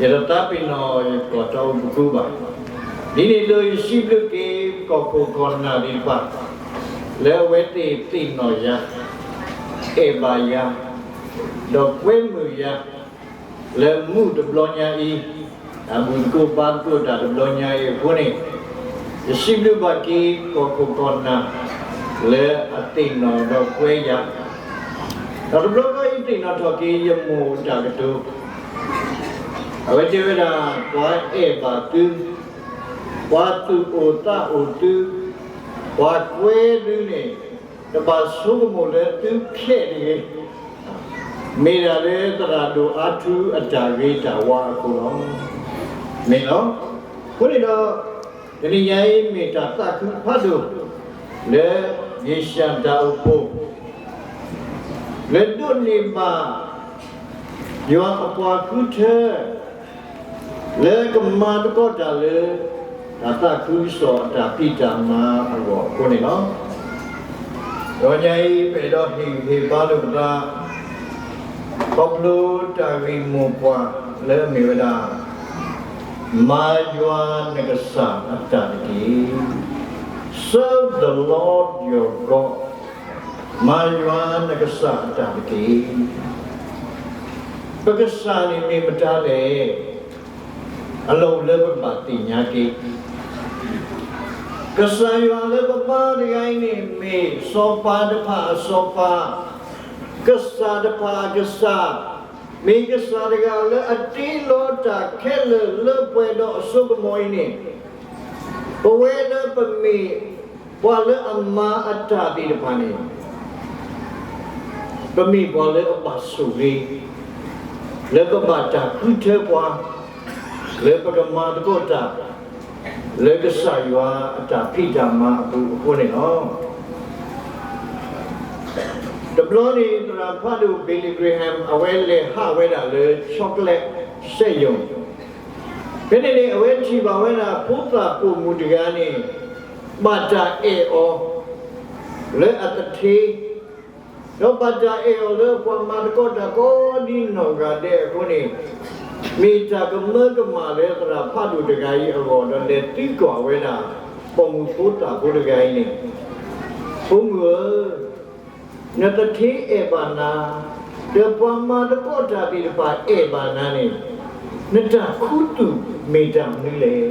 ယတသးပ့ၤနီၣ်ယကီၢ်တၢ်အိၣ်ဖှိၣ်ဘၣ်. ဒ်န့ၣ်အသိးယစံးဘျုးက့ၤကီၢ်ခိၣ်ကီၢ်နၢ်သ့ၣ်တဖၣ် လၢအဝဲသ့ၣ်သ့ၣ်နီၣ်ယၤ, အဲၣ်ဘၣ်ယၤ, ဒီးကွဲမုာ်ယၤ လၢမုၢ်တဘျီညါအံၤ, တၢ်ဘူၣ်သကိးဘါသကိးတၢ်တဘျီညါအံၤအဃိန့ၣ်, ယစံးဘျုးဘၣ်က့ၤကီၢ်ခိၣ်ကီၢ်နၢ် လၢအသ့ၣ်နီၣ်ဒီးကွဲယၤ, ဒီးတဘျီဘျီယသ့ၣ်နီၣ်ထီၣ်က့ၤယမိၢ်အတၢ်ကတိၤ, အဝဲတဲဝဲဒၣ် ပှၤအဲၣ်ဘၣ်သု, ပှၤသူၣ်အိၣ်သးအိၣ်သု, ပှၤကွဲသုန့ၣ် တဘၣ်ဆိကမိၣ်လၢသုခဲတဂ့ၤ, မ့ၢ်ဒၣ်လၢသရၣ်ဒိၣ်အါထူအတၢ်ဂ့ၤတၢ်ဝါအဃိလီၤ. မ့ၢ်လီၤ. အဃိန့ၣ်ဒီး တနံၤညါအံၤမ့ၢ်တၢ်သးခုဖးဒိၣ် လၢယ့ၡၢၣ်တၢ်အိၣ်ဖှိၣ် လၢဒိးန့ၢ်ဘၣ် ယွၤအပှၤဃုထၢ လၢကမၤသကိးတၢ်လၢ တၢ်သးခုကစီၣ်အတၢ်ဖံးတၢ်မၤအဂီၢ်အဃိန့ၣ်လီၤ. တနံၤညါအံၤ ပအဲၣ်ဒိးဟ့ၣ်ဂံၢ်ဟ့ၣ်ဘါလိာ်ပသး ခီဖျိတၢ်ဂ့ၢ်မိၢ်ပှၢ်လၢအမ့ၢ်ဝဲဒၣ် မၤယွၤနကစၢ်အတၢ်တက့ၢ်. Serve the Lord your God. မၤယွၤနကစၢ်အတၢ်တက့ၢ်. ပကစၢ်န့ၣ်မ့ၢ်မတၤလဲၣ်. အလီၢ်အိၣ်လၢပကဘၣ်သ့ၣ်ညါက့ၤ ကစၢ်ယွၤလၢပမၤတဂၤအံၤန့ၣ် မ့ၢ်စီၤပၤတဖၣ်အစီၤပၤ, ကစၢ်တဖၣ်အကစၢ်, မ့ၢ်ကစၢ်တဂၤလၢအတ့လီၤတၢ်ခဲလၢာ်လၢပှဲၤဒီးအစိကမီၤအံၤန့ၣ်, ပဝဲလၢပမ့ၢ်ပှၤလၢအမၤအတၢ်သ့ၣ်တဖၣ်န့ၣ် ပမ့ၢ်ပှၤလၢအဘၣ်ဆိၣ်ဂ့ၤ လၢပဘၣ်တၢ်ဃုထၢပှၤ လၢပကမၤသကိးတၢ် လၢကစၢ်ယွၤအတၢ်ဖံးတၢ်မၤအပူၤအဃိန့ၣ်လီၤ. တဘျီန့ၣ် သရၣ်ဖးဒိၣ် Billy Graham အဝဲလဲၤဟးဝဲဒၣ်လၢ chocolate စက်ရုံ, ဖဲန့ၣ်န့ၣ် အဝဲထံၣ်ဘၣ်ဝဲဒၣ်ဖိသၣ်ပိာ်မုၣ်တဂၤန့ၣ် ဘၣ်တၢ်အဲၣ်အီၤ လၢအသထ့, ဒီးဘၣ်တၢ်အဲၣ်အီၤလၢပှၤမၤသကိးတၢ်ကိးဒ်နီၢ်ဂၤဒဲးအဃိန့ၣ်, မ့ၢ်တၢ်ကမၢကမၣ်လၢသရၣ်ဖးဒိၣ်တဂၤအံၤအဂီၢ် ဒီးလဲၤသံကွၢ်ဝဲဒၣ် ပိာ်မုၣ်ဖိသၣ်ဖိတဂၤအံၤန့ၣ်, ဖိမုၣ်ဧၢ, နသထ့အဲၣ်ဘၣ်နၤ, ဒီးပှၤမၤသကိးတၢ်သ့ၣ်တဖၣ်အဲၣ်ဘၣ်နၤန့ၣ်, နတၢ်ခူသူၣ်မ့ၢ်တၢ်မနုၤလဲၣ်.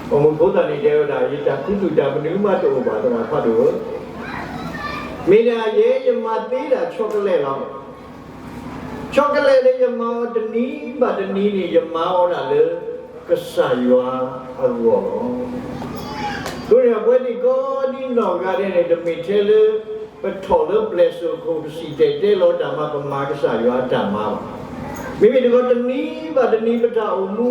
ပိာ်မုၣ်ဖိသၣ်န့ၣ်တဲဝဲဒၣ် ယတၢ်ခူသူၣ်တၢ်မနုၤမးတအိၣ်ဘၣ် သရၣ်ဖးဒိၣ်ဧၢ, မ့ၢ်ဒၣ်ယဲယမၤသ့ဒၣ် chocolate လီၤ. chocolate လၢယမၤအီၤတနံၤဘၣ်တနံၤန့ၣ် ယမၤအီၤဒၣ်လၢ ကစၢ်ယွၤအဂီၢ်လီၤ. အဃိန့ၣ် အဝဲသ့ၣ်ကိးဒ်နီၢ်ဂၤဒဲးန့ၣ် တမ့ၢ်ထဲလၢ ပထီၣ်လၢပျဲၢ်စိၣ်ခိၣ် ပစံၣ်တဲၤတဲလီၤတၢ်မၤ ပမၤကစၢ်ယွၤအတၢ်မၤဘၣ်. မ့မ့ၢ်တခီတနံၤဘၣ်တနံၤပတၢ်အိၣ်မူ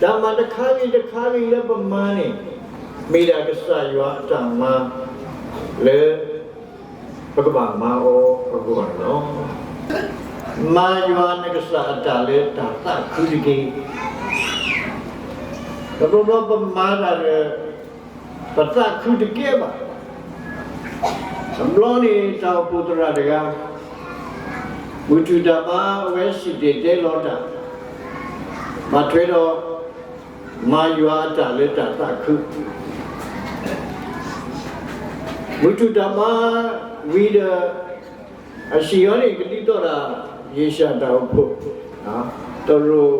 တၢ်မၤတခါဂ့ၤတခါဂ့ၤလၢပမၤန့ၣ် မ့ၢ်ဒၣ်ကစၢ်ယွၤအတၢ်မၤ လၢ ပကဘၣ်မၤအီၤအဂီၢ်န့ၣ်လီၤ. မၤယွၤနကစၢ်အတၢ်လၢတၢ်သးခုတက့ၢ်. တဘျီဘျီပမၤတၢ်ဒီး ပသးခုတကဲဘၣ်. တဘျီန့ၣ် တၢ်အိၣ်ဖှိၣ်သရၣ်တဂၤ မုၢ်ထူၣ်တၢ်ဘါအဝဲစံၣ်တဲၤတဲလီၤတၢ် ဘၣ်ထွဲဒီး မၤယွၤအတၢ်လၢတၢ်သးခု မုၢ်ထူၣ်တၢ်ဘါဝံၤဒီး အစံၣ်အီၤန့ၣ် ကဒ်သိးဒၣ် ယ့ၡၢၣ်တၢ်အိၣ်ဖှိၣ် တရိး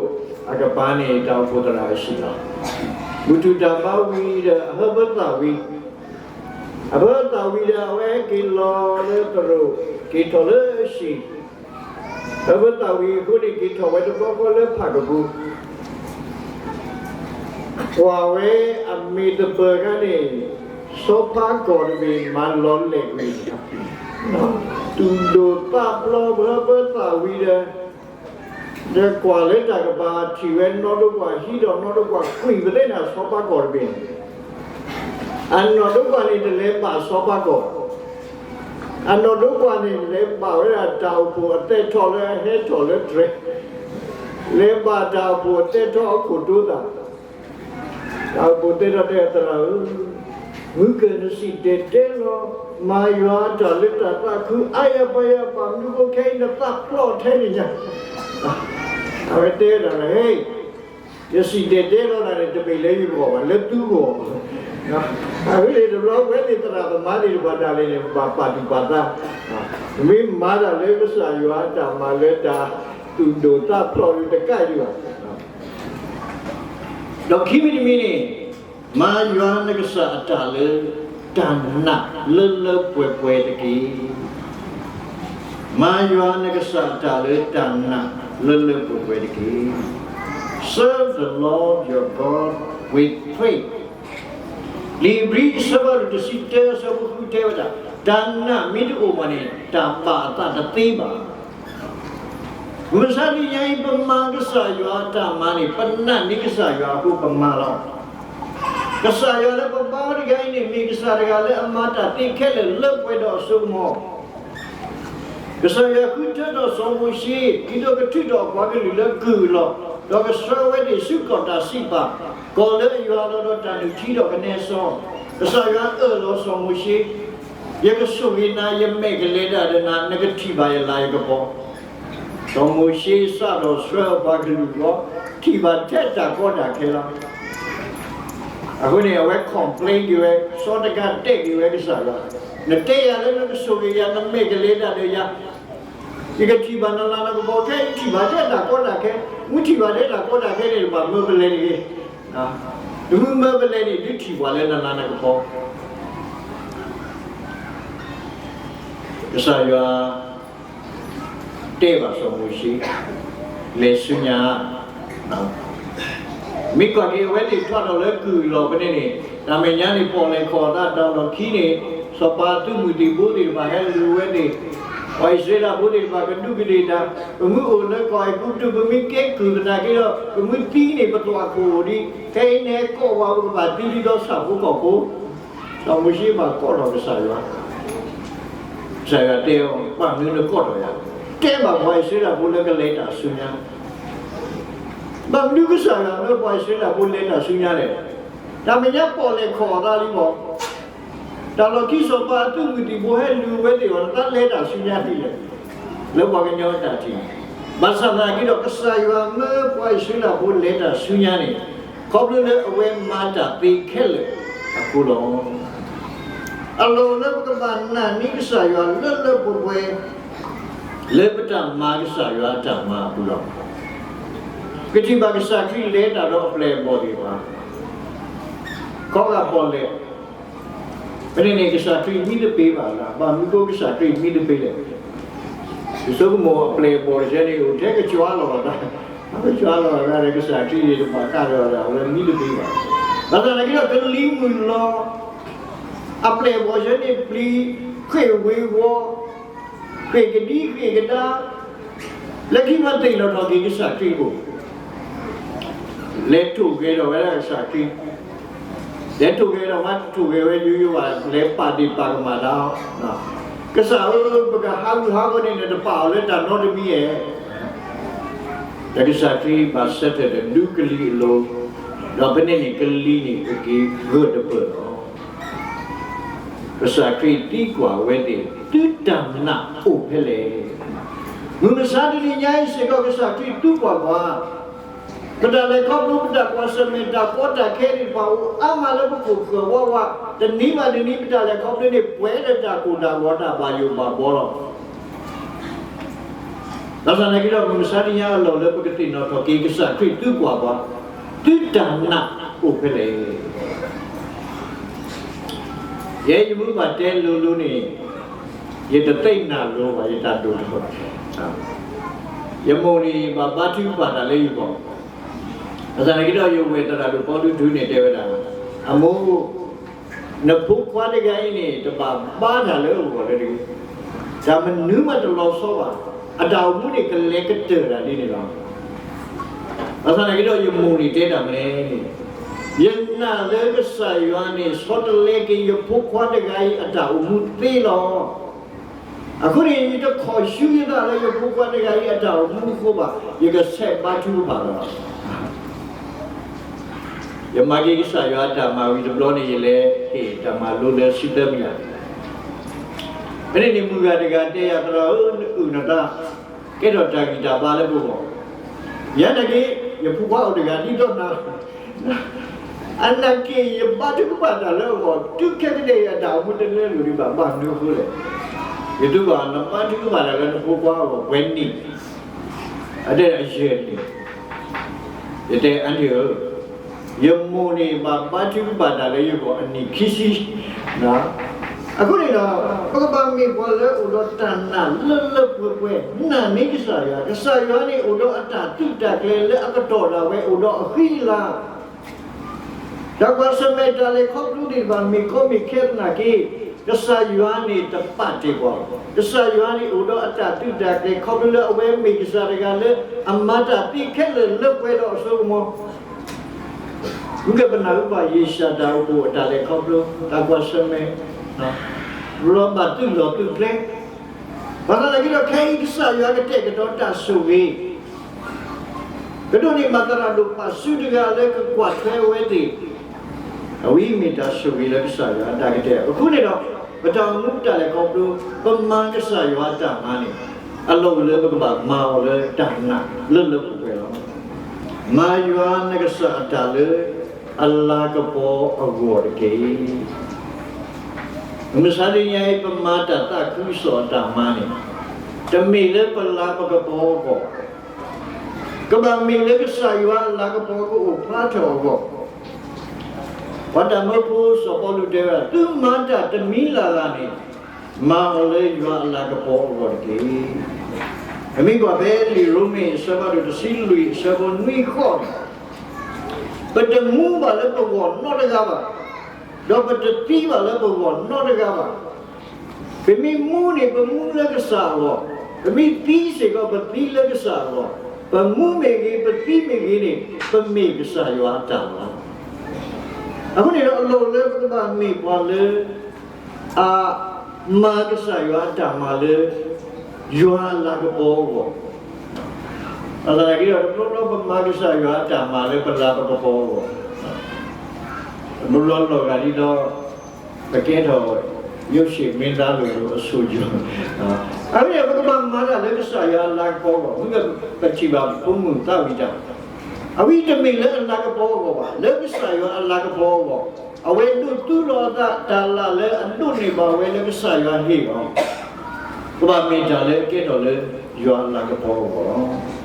အကပၤန့ၣ် တၢ်အိၣ်ဖှိၣ်သရၣ်အစံၣ်လီၤ. မုၢ်ထူၣ်တၢ်ဘါဝံၤဒီး အဟၢဖၢသၣ်ဝံၤ, အဟၢဖၢသၣ်ဝံၤဒီး အဝဲက့ၤလီၤလၢတရိး က့ၤထီၣ်လၢအစံၣ် အဟၢဖၢသၣ်ဝံၤအဃိန့ၣ် က့ၤထီၣ်ဝဲတဘျီဃီလၢဖးကပူၤ ကွၢ်ဝဲအမ့ၢ်သပၢၤခါန့ၣ် ဆီဖါကီၢ်တဘ့ၣ်မၤလီၤလဲၢ်ကွံာ်, သူၣ်ဒိၣ်သးဖျိး ပဟၢဖၢသၣ်ဝံၤဒီး ဒီးကွၢ်လၢတၢ်ကပၤ ထံၣ်ဝဲနီၢ်ဒိကွၢ် ဟံးဒီးနီၢ်ဒိကွၢ် ကွံာ်ပသ့ၣ်န့ၣ် ဆီဖါကီၢ်တဘ့ၣ်န့ၣ် အနီၢ်ဒိကွၢ်န့ၣ် တလဲၤဘၣ်ဆီဖါကီၢ်, အနီၢ်ဒိကွၢ်န့ၣ် လဲၤဘၣ်ဝဲဒၣ်တၢ်အိၣ်ဖှိၣ်အသဲထီၣ်လၢအဟဲထီၣ်လၢတြဲၤ, လဲၤဘၣ်တၢ်အိၣ်ဖှိၣ်အသဲထီၣ်အခိၣ်တိသၣ်, တၢ်အိၣ်ဖှိၣ်သဲထီၣ်တဲသရၣ်ဧၢ, မုၢ်ကၢၢ်နစံၣ်တဲၤတဲလီၤ မၤယွၤအတၢ်လၢတၢ်သးခု အါယၤပါယၤ ဘၣ်မနုၤဃိခဲအံၤ နသးဖျိးထဲန့ၣ်ညါ အဝဲတဲဝဲဒၣ်လၢ ဟ့, ယစံၣ်တဲၤတဲလီၤနၤန့ၣ် တမ့ၢ်လၢယဂီၢ်ဘၣ်, လၢသုဂီၢ်. အဝဲန့ၣ်တဘျီ ဝဲန့ၣ်သရၣ်သမါသ့ၣ်တဖၣ်ဒၣ်လဲာ်န့ၣ် ဘၣ်ပာ်သူၣ်ပာ်သး, မ့ၢ်မၤတၢ်လၢကစၢ်ယွၤအတၢ်မၤလၢတၢ်သူၣ်ဒိၣ်သးဖျိးတကးဒံးဘၣ်. ဒီးခံမံၤတမံၤန့ၣ်, မၤယွၤနကစၢ်အတၢ်လၢတၢ်နာ်လၢလၢပှဲၤပှဲၤတက့ၢ်. မၤယွၤနကစၢ်အတၢ်လၢတၢ်နာ်လၢလၢပှဲၤပှဲၤတက့ၢ်. Serve the Lord your God with faith. လံာ်ဧ့ၤဘြံၤ အဆၢဖးဒိၣ်တဆံတၢ အဆၢဖိဃုတဲဝဲဒၣ်, တၢ်နာ်မ့ၢ်တအိၣ်ဘၣ်န့ၣ် တၢ်ဘၣ်အသးတသ့ဘၣ်. မုၢ်မဆါတနံၤညါအံၤ ပမၤကစၢ်ယွၤအတၢ်မၤန့ၣ် ပနာ်န့ၢ်ကစၢ်ယွၤအဃိပမၤလီၤ. ကစၢ်ယွၤလၢပဘါအီၤတဂၤအံၤန့ၣ် မ့ၢ်ကစၢ်တဂၤလၢအမၤတၢ်သ့ခဲလၢာ်လၢပှဲၤဒီးအစိကမီၤ. ကစၢ်ယွၤဃုထၢထီၣ်စီၤမိၤၡ့ ဒ်သိးကထုးထီၣ်အပှၤကလုာ်လၢကုၢ်အလီၢ်, ဒီးကဆှၢဝဲသ့ၣ်ဆူကီၢ်တၢ်စံးပာ်, ကီၢ်လၢအယွၤလီၤဒီးတၢ်နုၢ်ထံဒီးကနဲစီ, ကစၢ်ယွၤအၢၣ်လီၤစီၤမိၤၡ့, ယကဆိၣ်ဂ့ၤနၤ ယမဲာ်ကလဲၤတၢ်ဒီးနၤ နကထံၣ်ဘၣ်ယလၤယကပီၤ. စီၤမိၤၡ့စးထီၣ်ဆှၢအပှၤကလုာ်အဂီၢ်, ထံၣ်ဘၣ်ထဲတၢ်ကီတၢ်ခဲလီၤ. အဃိန့ၣ် အဝဲ complain က့ၤဝဲ, စီတကါတဲာ်က့ၤဝဲကစၢ်ယွၤ, နတဲယၤလၢနကဆိၣ်ဂ့ၤယၤ နမဲာ်ကလဲၤတၢ်ဒီးယၤ, ယကထံၣ်ဘၣ်နလၤနကပီၤ, ခဲအံၤထံၣ်ဘၣ်ထဲတၢ်ကီတၢ်ခဲ, မ့ၢ်ထံၣ်ဘၣ်ထဲတၢ်ကီတၢ်ခဲန့ၣ် တဘၣ်မၢပလဲၤတဂ့ၤ. တမ့ၢ်မၢပလဲၤန့ၣ် ဒုးထံၣ်ပှၤလၢနလၤနကပီၤ. ကစၢ်ယွၤ တဲဘၣ်စီၤမိၤၡ့, လဲၤဆူညါ, မ့ၢ်ကွၢ်က့ၤအဝဲသ့ၣ်ထွးထီၣ်လၢကုၢ်အလီၢ်ဖဲန့ၣ်န့ၣ်, တၢ်မဲာ်ညါန့ၣ် ပီၣ်လဲၣ်ခီၣ်အသးတၢ်လီၢ်ခံန့ၣ်, စီၤပၤသုးမုၢ်သံၣ်ဘိသ့ၣ်တဖၣ်ဟဲလူၤဝဲသ့ၣ်, ပှၤအံၣ်စရ့လးဖိသ့ၣ်တဖၣ်ကဒူးကဒ့ၣ်တၢ်, ပမ့ၢ်အိၣ်လၢကီၢ်အဲၤကူပတူး ပမ့ၢ်ကဲကုၢ်သနာ်က့ဒီး ပမ့ၢ်သံန့ၣ် ပသွၣ်ခိၣ်အိၣ်ဒံး, ခဲအံၤနဟဲကိးပှၤ ပကဘၣ်သံဒ်သိးဆၣ်ဖိကီၢ်ဖိ. စီၤမိၤၡ့ဘၣ်ကိးထီၣ်ကစၢ်ယွၤ, ကစၢ်ယွၤတဲအီၤ ဘၣ်မနုၤနကိးထီၣ်ယၤ, တဲဘၣ်ပှၤအံၣ်စရ့လးဖိလၢကလဲၤတၢ်ဆူညါ. ဘၣ်မနုၤကစၢ်ယွၤမၢပှၤအံၣ်စရ့လးဖိလဲၤတၢ်ဆူညါလဲၣ်. တၢ်မဲာ်ညါပီၣ်လဲၣ်ခီၣ်အသးလံမီၢ်, တၢ်လီၢ်ခံစီၤပၤအသုးမုၢ်သံၣ်ဘိဟဲလူၤဝဲသ့ၣ်အီၤ နသးလဲၤတၢ်ဆူညါဒ်လဲၣ်. လၢပှၤကညီအတၢ်ထံၣ်, ဘၣ်ဆၣ်သနာ်က့ဒီး ကစၢ်ယွၤမၢပှၤအံၣ်စရ့လးဖိလဲၤတၢ်ဆူညါန့ၣ်, ခီဖျိလၢအဝဲမၤတၢ်သ့ခဲလၢာ်အဃိလီၤ. အလီၢ်လၢပကဘၣ်နာ်န့ၢ်ကစၢ်ယွၤလၢလၢပှဲၤပှဲၤ လၢပတၢ်မၤကစၢ်ယွၤအတၢ်မၤအပူၤလီၤ. ပကထံၣ်ဘၣ်ကစၢ်ခရံာ်လဲၤတၢ်ဒီးအပျဲၢ်အဘီၣ်သ့ၣ်တဖၣ်, ခီဂာ်ပီၣ်လဲၣ်, ဖဲန့ၣ်န့ၣ် ကစၢ်ခရံာ်မံသပ့ၤဘၣ်လၢ, ဘၣ်မနုၤဃိကစၢ်ခရံာ်မံသပ့ၤလဲၣ်. ယဆိကမိၣ်အပျဲၢ်အဘီၣ်တဆၢန့ၣ် အိၣ်ထဲကကွၢ်လီၤအသး, ကကွၢ်လီၤအသးဒီးကစၢ်ခရံာ်န့ၣ် တဘၣ်ဃးဒီးအဝဲမံသပ့ၤဘၣ်. ဘၣ်ဆၣ်သနာ်က့ဒီး ကလံၤမုၢ်လီၤ, အပျဲၢ်အဘီၣ်တဆၢန့ၣ်ပျံၤ, ဃ့ၢ်ဝ့ၤဝီၤ, ဃ့ၢ်ကဒံဃ့ၢ်ကဒါ, လၢခံမးသ့ၣ်နီၣ်ထီၣ်က့ၤကစၢ်ခရံာ်အအိၣ်, လဲၤထိၣ်ဂဲၤထီၣ်ဝဲဒၣ်ကစၢ်ခရံာ်, လဲၤထိၣ်ဂဲၤထီၣ်မး တထိၣ်ဂဲၤဝဲယိယိဘၣ်, လဲၤပာ်ဒ့ၣ်ပာ်ကမၣ်တၢ်အီၤ, ကစၢ်ဧၢ, ပကဟးဂူာ်ဟးဂီၤန့ၣ် နတပာ်အီၤလၢတၢ်နီတမံၤဧါ. ဒီးကစၢ်ခရံာ်ဘၣ်ဆၢထၢၣ်ဒီးဒူကလံၤအလိၤ, ဒီးဖဲန့ၣ်န့ၣ်ကလံၤန့ၣ်ကက့ၤဂၢၢ်တပၢၢ်လီၤ. ကစၢ်ခရံာ်သံကွၢ်ဝဲသ့ၣ်, သုတၢ်နာ်အိၣ်ဖဲလဲၣ်. မုၢ်မဆါတနံၤညါအံၤစ့ၢ်ကီး ကစၢ်ခရံာ်သံကွၢ်ပှၤ, ပတၢ်လဲၤခီဖျိ ပတၢ်ကွၢ်ဆၢၣ်မဲာ် တၢ်ကီတၢ်ခဲသ့ၣ်တဖၣ်အိၣ်အါမးလၢပခိၣ်ပဃၢၤဝးဝး, တနံၤဘၣ်တနံၤ ပတၢ်လဲၤခီဖျိန့ၣ် ပှဲၤဒီးတၢ်ကိၢ်တၢ်ဂီၤ တၢ်ဘၣ်ယိၣ်ဘၣ်ဘှီလီၤ. ဘၣ်ဆၣ်သနာ်က့ဒီး မုၢ်မဆါတနံၤညါ အလီၢ်လၢပကသ့ၣ်နီၣ်ထီၣ်က့ၤ ကစၢ်ခရံာ်သံကွၢ်ပှၤ, သုတၢ်နာ်အိၣ်ဖဲလဲၣ်. ယဲယမူဘၣ်တဲလိၤလိၤန့ၣ်, ယတသ့ၣ်နာ်လိၤဘၣ် ယတၢ်ဒိၣ်ထီၣ်, ယမိၢ်န့ၣ်ဘၣ်ဘါထုကဖၣ်တၢ်လၢယဂီၢ်, ဘၣ်ဆၣ်သနာ်က့ဒီး ယဝဲၢ်သရၣ်ဒိၣ်ပီလူးထူန့ၣ်တဲဝဲဒၣ်, အမိၢ်, နဖိခွါတဂၤအံၤန့ၣ် တဘၣ်ဘါတၢ်လၢအဂီၢ်လၢတဂ့ၤ, တၢ်မနုၤမးတလီၤဆီဘၣ်, အတၢ်အိၣ်မူန့ၣ်ကလဲၤကတၢၢ်တၢ်ဒ်န့ၣ်လီၤ. ဘၣ်ဆၣ်သနာ်က့ဒီး ယမိၢ်န့ၣ်တဲတၢ်မနုၤလဲၣ်န့ၣ်, ယနာ်လၢကစၢ်ယွၤန့ၣ် ဆီတလဲက့ၤယဖိခွါတဂၤအံၤအတၢ်အိၣ်မူသ့လီၤ. အဃိန့ၣ် ယတခီၣ်ဆူယသးလၢယဖိခွါတဂၤအံၤအတၢ်အိၣ်မူအဃိဘၣ်, ယကဆဲးဘါထုကဖၣ်လီၤ. ယမၤက့ၤကစၢ်ယွၤအတၢ်မၤဝံၤတဘျီန့ၣ် ယလဲၤဟ့ၣ်တၢ်မၤလိလၢဆံသၢမံၤလး, ဖဲန့ၣ်န့ၣ် မုၢ်ဂၤတဂၤတဲယၤ သရၣ်ဧၢ, နအုၣ်နသး ကဲထီၣ်တၢ်ဂံၢ်တၢ်ဘါလၢပဂီၢ်, ယဲနာ်က့ ယဖိခွါအိၣ်တဂၤဒ်သိးနၤ, အနာ်က့ ယဘါထုကဖၣ်တၢ်လၢအဂီၢ် တုၤခဲကနံၣ်အံၤ အတၢ်အိၣ်မူတလဲလိာ်ဒံးဘၣ်. ဘၣ်မနုၤအဃိလဲၣ်. ယတူၢ်ဘၣ် နဘါထုကဖၣ်တၢ်လၢနဖိခွါအဂီၢ် ပှဲၤနံၣ်, အတဲအယဲၢ်နံၣ်, ယတဲ Andy ဧၢ, ယမိၢ်န့ၣ် ဘၣ်ဘါထုကဖၣ်တၢ်လၢယဂီၢ်အနံၣ်ခံဆံ. အဃိန့ၣ်ဒီး ပကဘၣ်မ့ၢ်ပှၤလၢအိၣ်ဒီးတၢ်နာ်လၢလၢပှဲၤပှဲၤ, နာ်န့ၢ်ကစၢ်ယွၤ, ကစၢ်ယွၤန့ၣ် အိၣ်ဒီးအတၢ်သုးတၢ်ကျဲၤလၢအကတီၢ်ဒၣ်ဝဲ အိၣ်ဒီးအဃံအလၤ တၢ်ကွၢ်ဆၢၣ်မဲာ်တၢ်လဲၤခီဖျိသ့ၣ်တဖၣ် မ့ၢ်ကီမ့ၢ်ခဲသနာ်က့, ကစၢ်ယွၤန့ၣ်တပာ်တ့ၢ်ပှၤဘၣ်. ကစၢ်ယွၤန့ၣ်အိၣ်ဒီးအတၢ်သုးတၢ်ကျဲၤ ခီဖျိလၢအဝဲမ့ၢ်ကစၢ်တဂၤလၢ အမၤတၢ်သ့ခဲလၢာ်လၢပှဲၤဒီးအစိကမီၤ. မုၢ်ကပနၢ်အူပၢ် ယ့ၡၢၣ်တၢ်အိၣ်ဖှိၣ်အတၢ်လဲၤခီဖျိ တၢ်ကွၢ်ဆၢၣ်မဲာ် ရီဘၣ်သုးလီၢ်သုးကျဲ ဘၣ်ဆၣ်သနာ်က့ဒီး ခဲအံၤကစၢ်ယွၤကတဲာ်ကတီၤတၢ်ဆိၣ်ဂ့ၤ ကဒိးန့ၢ်ဘၣ်သရၣ်ဒိၣ်ပာ်စုတဂၤလၢကကွၢ်ထွဲအဝဲသ့ၣ်, အဝဲမ့ၢ်တၢ်ဆိၣ်ဂ့ၤလၢကစၢ်ယွၤအတၢ်ကတဲာ်. အဃိန့ၣ်ဒီး ပတၢ်အိၣ်မူတၢ်လဲၤခီဖျိ ပမၤကစၢ်ယွၤအတၢ်မၤန့ၣ် အလီၢ်အိၣ်လၢပကဘၣ်မၤအီၤလၢတၢ်နာ်လၢလၢပှဲၤပှဲၤလီၤ. မၤယွၤနကစၢ်အတၢ်လၢ အလၤကပီၤအဂီၢ်တက့ၢ်. မုၢ်မဆါတနံၤအံၤ ပမၤတၢ်သးခုကစီၣ်အတၢ်မၤန့ၣ် တမ့ၢ်လၢပလၤပကပီၤအဂီၢ်, ကဘၣ်မ့ၢ်လၢကစၢ်ယွၤအလၤကပီၤကအိၣ်ဖျါထီၣ်အဂီၢ်. ပှၤတၢ်မၢဖိစီၤပီလူးတဲဝဲဒၣ် သုမၤတၢ်တမံၤလၢ်လၢ်န့ၣ် မၤအီၤလၢယွၤအလၤကပီၤအဂီၢ်တက့ၢ်. ပမ့ၢ်ကွၢ်ဖဲလံာ်ရိမ့ၤအဆၢဖးဒိၣ်တဆံလွံၢ်အဆၢဖိနွံဃိးန့ၣ် ပတမူဘၣ်လၢပဂီၢ်နီတဂၤဘၣ်, ဒီးပတသံဘၣ်လၢပဂီၢ်နီတဂၤဘၣ်. ပမ့ၢ်မူန့ၣ် ပမူလၢကစၢ်အဂီၢ်, ပမ့ၢ်သံစ့ၢ်ကီး ပသံလၢကစၢ်အဂီၢ်, ပမူမ့ၢ်ဂ့ၤ ပသံမ့ၢ်ဂ့ၤန့ၣ် ပမ့ၢ်ကစၢ်ယွၤအတၢ်လီၤ. အဃိန့ၣ်ဒီး အလီၢ်အိၣ်လၢပကဘၣ်မ့ၢ်ပှၤလၢ အမၤကစၢ်ယွၤအတၢ်မၤလၢ ယွၤအလၤကပီၤအဂီၢ်, အသနာ်က့ဒီး တဘျီဘျီပမၤကစၢ်ယွၤအတၢ်မၤလၢပလၤပကပီၤအဂီၢ်, တဘျီဘျီလီၤဂာ်ဒ်သိး ပကဲထီၣ် ရုပ်ရှင်မင်းသားလိုလို အဆိကတၢၢ်, အဝဲန့ၣ် ပကဘၣ်မၤတၢ်လၢကစၢ်ယွၤအလၤကပီၤအဂီၢ်, မ့ၢ်ပထံၣ်ဘၣ်ဖိမုၣ်သးဝံၣ်တၢ် အဝဲတမ့ၢ်လၢအလၤကပီၤအဂီၢ်ဘၣ်, လၢကစၢ်ယွၤအလၤကပီၤအဂီၢ်, အဝဲဒိးသူလီၤအသး တၢ်လၢ်လၢအဒိးန့ၢ်ဘၣ်ဝဲလၢကစၢ်ယွၤဟ့ၣ်အီၤ, ကဘၣ်မ့ၢ်တၢ်လၢအကဲထီၣ်လၢယွၤအလၤကပီၤအဂီၢ်လီၤ.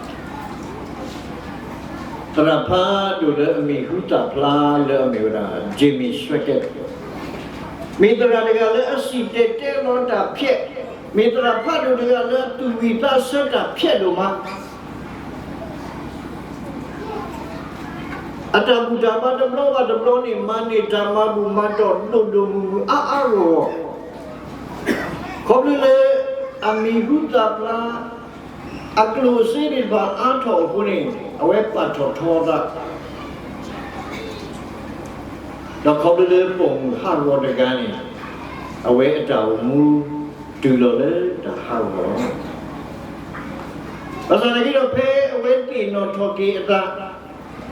သရၣ်ဖးဒိၣ်လၢအမံၤဟူသၣ်ဖျါလၢအမ့ၢ်ဝဲဒၣ် Jimmy Swaggart, မ့ၢ်သရၣ်တဂၤလၢအစံၣ်တဲၤတဲလီၤတၢ်ဖျဲး, မ့ၢ်သရၣ်ဖးဒိၣ်တဂၤလၢအသူၣ်ဝံၣ်သးဆၢတၢ်ဖျဲးဒိၣ်မး အတၢ်ဘူၣ်တၢ်ဘါတဘျီဘၣ်တဘျီန့ၣ် မၤန့ၢ်တၢ်မၤဘူၣ်မၤတီၢ်ဒိၣ်ဒိၣ်မုၢ်မုၢ်အါအါဂီၢ်ဂီၢ်, ခီဖျိလၢ အမံၤဟူသၣ်ဖျါ, အကျိၣ်အစ့သ့ၣ်တဖၣ်အါထီၣ်အဃိန့ၣ် အဝဲပာ်ထီၣ်ထီအသး, ဒီးခီဖျိလၢပိာ်မုၣ်ဟးဂီၤတဂၤန့ၣ် အဝဲအတၢ်အိၣ်မူတုၤလီၤလၢတၢ်ဟးဂီၤလီၤ. ဘၣ်ဆၣ်သနာ်က့ဒီး ဖဲအဝဲသ့ၣ်နီၣ်ထီၣ်က့ၤအသး,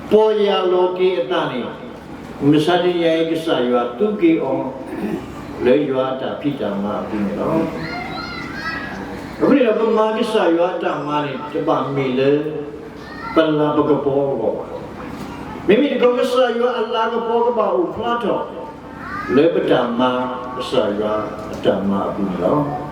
ပီၢ်ယၢ်လီၤက့ၤအသးန့ၣ်, မုၢ်မဆါတနံၤအံၤ ကစၢ်ယွၤသူက့ၤအီၤ လၢယွၤအတၢ်ဖံးတၢ်မၤအပူၤန့ၣ်လီၤ. အဃိန့ၣ်ဒီး ပမၤကစၢ်ယွၤအတၢ်မၤန့ၣ် တဘၣ်မ့ၢ်လၢ ပလၤပကပီၤအဂီၢ်ဘၣ်. မ့မ့ၢ်တခီ ကစၢ်ယွၤအလၤကပီၤကဘၣ်အိၣ်ဖျါထီၣ် လၢပတၢ်မၤကစၢ်ယွၤအတၢ်မၤအပူၤန့ၣ်လီၤ.